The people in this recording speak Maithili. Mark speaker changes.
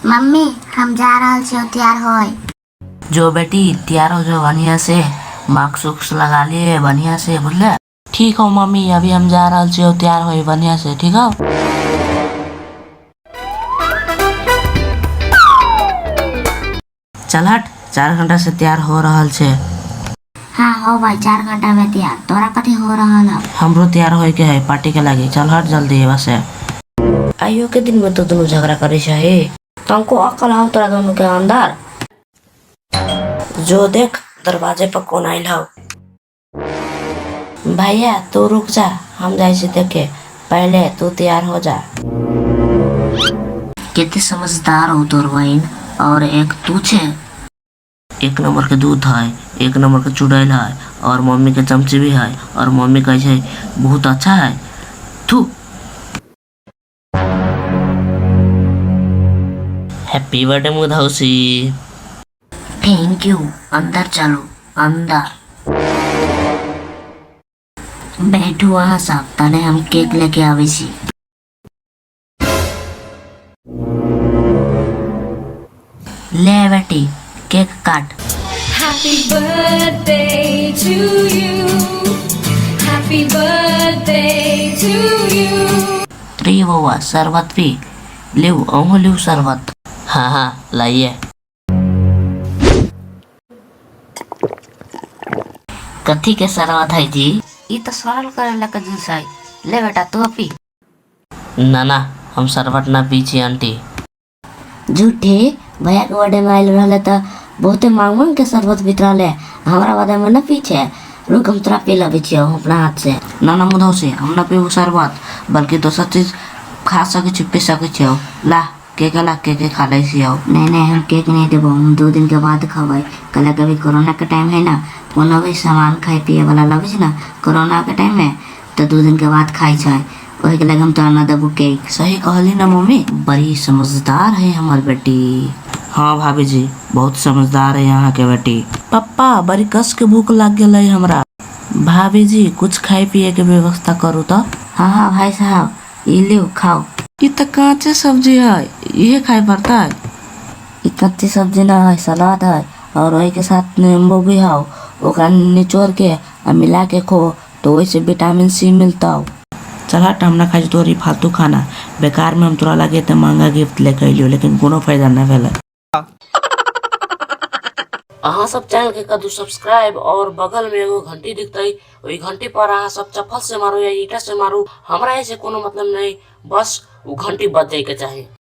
Speaker 1: मम्मी हम जा रहल छियौ तैयार होय।
Speaker 2: जो बेटी तैयार हो जो बढ़िया से, मास्क उक्स लगा लिए बढ़िया से, बुझले? ठीक हो मम्मी, अभी हम जा रहल छियौ तैयार होय बढ़िया से, ठीक हो? चल हट, 4 घंटा से तैयार हो रहल छे।
Speaker 1: हाँ हो भाई, 4 घंटा में तैयार। तोरा कथी हो रहल हौ?
Speaker 2: हमरो तैयार होय के है पार्टी के लागी। चल हट जल्दी बस। आइयो के दिन में तो दोनों झगड़ा करे छे, तुमको अकल हौ तोरा दोनों के अंदर? जो देख दरवाजे पर कौन आयल हौ। भैया तू रुक जा, हम जाइ छी देखे, पहले तू तैयार हो जा।
Speaker 1: कितने समझदार हो तोर बहिन, और एक तू छे।
Speaker 2: 1 नंबर के दूध है, 1 नंबर के चुड़ैल है, और मम्मी के चमची भी है, और मम्मी कहे छे बहुत अच्छा है। थू। हैप्पी बर्थडे मुधौसी।
Speaker 1: Thank you. अंदर चलो, अंदर बैठू वहाँ सब, तने हम केक लेके आवे छी।
Speaker 2: ले बेटी केक काट।
Speaker 3: Happy birthday to you. Happy birthday to you.
Speaker 2: त्री बउआ शरबत पी लिउ, अहूँ लिउ शरबत। हाँ हाँ लाइए। कथी के शरबत है जी?
Speaker 1: ई तो सरल करेला के जूस है। ले बेटा तू पी।
Speaker 2: ना ना हम शरबत ना पी छी आंटी।
Speaker 1: झूठे, भैया के बर्थडे में आयल रहले त बहुते मांग मांग के शरबत पीत रहले, हमरा बर्थडे में न पीछे। रुक हम तोरा पी लबे छियौ अपना हाथ से।
Speaker 2: ना ना मुधौसी, हम ना पीबू शरबत, बल्कि दोसर चीज खा सकै छी पी सकै छियौ। ला केक, ला केक खा लै छियौ।
Speaker 1: नहीं नहीं हम केक नहीं देबो, हम 2 दिन के बाद खबै। कल कभी कोरोना के टाइम है ना, कोनो भी सामान खाए पिए वाला लगे छै ना कोरोना के टाइम में, तो 2 दिन के बाद खाई छै, ओही के लगे हम तोरा ना देबो केक।
Speaker 2: सही कहली ना मम्मी, बड़ी समझदार है हमार बेटी। हाँ भाभी जी बहुत समझदार है यहाँ के बेटी। पप्पा बड़ी कस के भूख लग गेलै हमरा। भाभी जी कुछ खाए पिए के व्यवस्था करू तो।
Speaker 1: हाँ हाँ भाई साहब ई लियो खाओ।
Speaker 2: ई तो कांचे सब्जी है, इहे खाए पड़ता है।
Speaker 1: ई कच्ची सब्जी ना है, सलाद है, और वही के साथ नींबू भी है, ओकरा निचोड़ के आ मिला के खो तो वही से विटामिन सी मिलता हो।
Speaker 2: चल हट, हम ना खाई तोरी फालतू खाना, बेकार में हम तोरा लगे तो महंगा गिफ्ट लेके अइलियो, लेकिन कोनो फायदा ना भेलै। अहाँ सब चैनल के कदू सब्सक्राइब, और बगल में एगो घंटी दिखतै, ओहि घंटी पर अहाँ सब चप्पल से मारू या ईंटा से मारू, हमरा ऐसे कोनो मतलब नहीं, बस वो घंटी बज जाए के चाही।